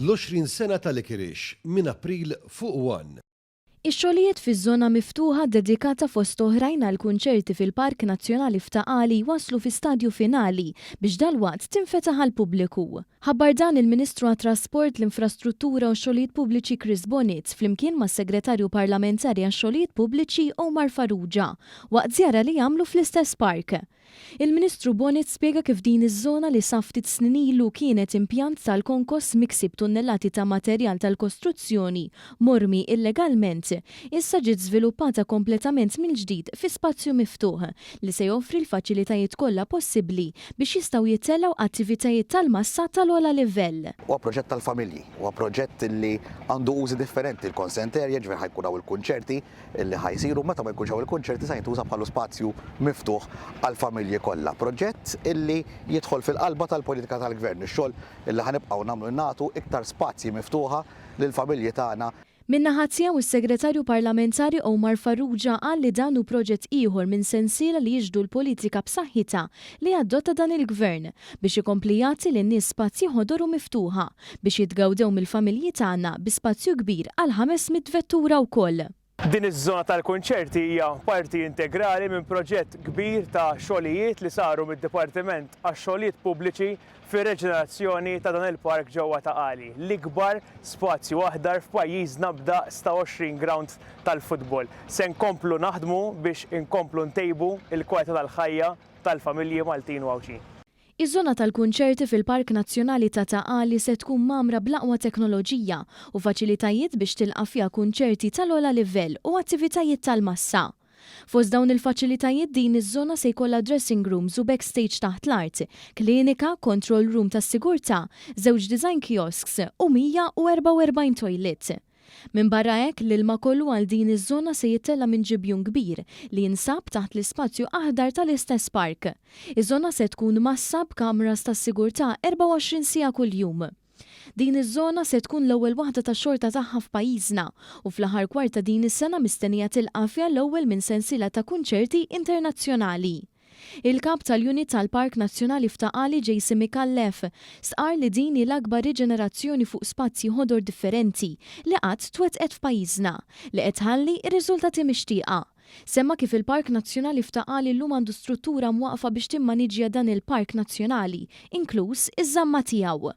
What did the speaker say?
L-20 sena ta' Licorice minn April fuq one. Ix-xogħlijiet fiż-żona miftuħa ddedikata fost oħrajn għall-kunċerti fil-Park Nazzjonali f'Ta' Qali waslu fi stadju finali biex dalwaqt tinfetaħ għall-pubbliku. Ħabbar dan il-Ministru għat-Trasport, l-Infrastruttura u x-Xogħlijiet Pubbliċi Chris Bonett flimkien mas-Segretarju Parlamentari għax-Xogħlijiet Pubbliċi Omar Farrugia waqt żjara li għamlu fl-istess park. Il-Ministru Bonett spjega kif din iż-żona li sa ftit snin ilu kienet impjant tal-konkos miksi b'tunnellati ta' materjal tal-kostruzzjoni mormi illegalment, issa ġiet żviluppata kompletament mill-ġdid fi spazju miftuħ li se joffri l-faċilitajiet kollha possibbli biex jistgħu jittellgħu attivitajiet tal-massa tal-ogħla livell. Huwa proġett tal-familji, huwa proġett li għandu użi differenti, il-consent area, ġifieri ħa jkun hawn il-kunċerti, li ħa jsiru meta ma jkunx hawn il-kunċerti se jintuża bħalu spazju miftuħ għall-familji kollha. Proġett illi jidħol fil-qalba tal-politika tal-Gvern, ix-xogħol illi ħa nibqgħu nagħmlu nagħtu iktar spazji miftuħa lill-familji tagħna. Min-naħa tiegħu s-Segretarju Parlamentari Omar Farrugia qal li dan hu proġett ieħor minn sensiela li jixhdu l-politika b'saħħitha li adotta dan il-Gvern biex ikompli jagħti lin-nies spazji ħodor u miftuħa biex jitgawdew mill-familji tagħna bi spazju kbir għal 500 vettura wkoll. Din iż-żona tal-kunċerti hija parti integrali minn proġett kbir ta' xogħlijiet li saru mid-Dipartiment għax-Xogħlijiet Pubbliċi fir-reġenerazzjoni ta' dan il-park ġewwa Ta' Qali, l-ikbar spazju aħdar f'pajjiżna b'daqs ta' 20 grawnd tal-futbol. Se nkomplu naħdmu biex inkomplu ntejbu l-kwalità tal-ħajja tal-familji Maltin u Għawdxin. Iż-żona tal-kunċerti fil-Park Nazzjonali ta' Ta' Qali se tkun mgħammra bl-aqwa teknoloġija u faċilitajiet biex tilqa' fiha kunċerti tal-ogħla livell u attivitajiet tal-massa. Fost dawn il-faċilitajiet din iż-żona se jkollha dressing rooms u backstage taħt l-art, klinika, control room tas-sigurtà, żewġ design kiosks u 144 toilet. Minbarra hekk, l-ilma kollu għal din iż-żona se jittella' minn ġibjun kbir li jinsab taħt l-ispazju aħdar tal-istess park. Iż-żona se tkun mgħassa b'kameras tas-sigurtà 24 siegħa kuljum. Din iż-żona se tkun l-ewwel waħda tax-xorta tagħha f'pajjiżna u fl-aħħar kwart ta' din is-sena mistennija tilqa' fiha l-ewwel minn sensiela ta' kunċerti internazzjonali. Il-Kap tal-Unit tal-Park Nazzjonali f'Ta' Qali Jason Micallef stqarr li din hi l-akbar riġenerazzjoni fuq spazji ħodor differenti li qatt twettqet f'pajjiżna, li qed tħalli r-riżultati mixtieqa. Semma kif il-Park Nazzjonali f'Ta' Qali llum għandu struttura mwaqqfa biex timmaniġġja dan il-Park Nazzjonali, inkluż iż-żamma tiegħu.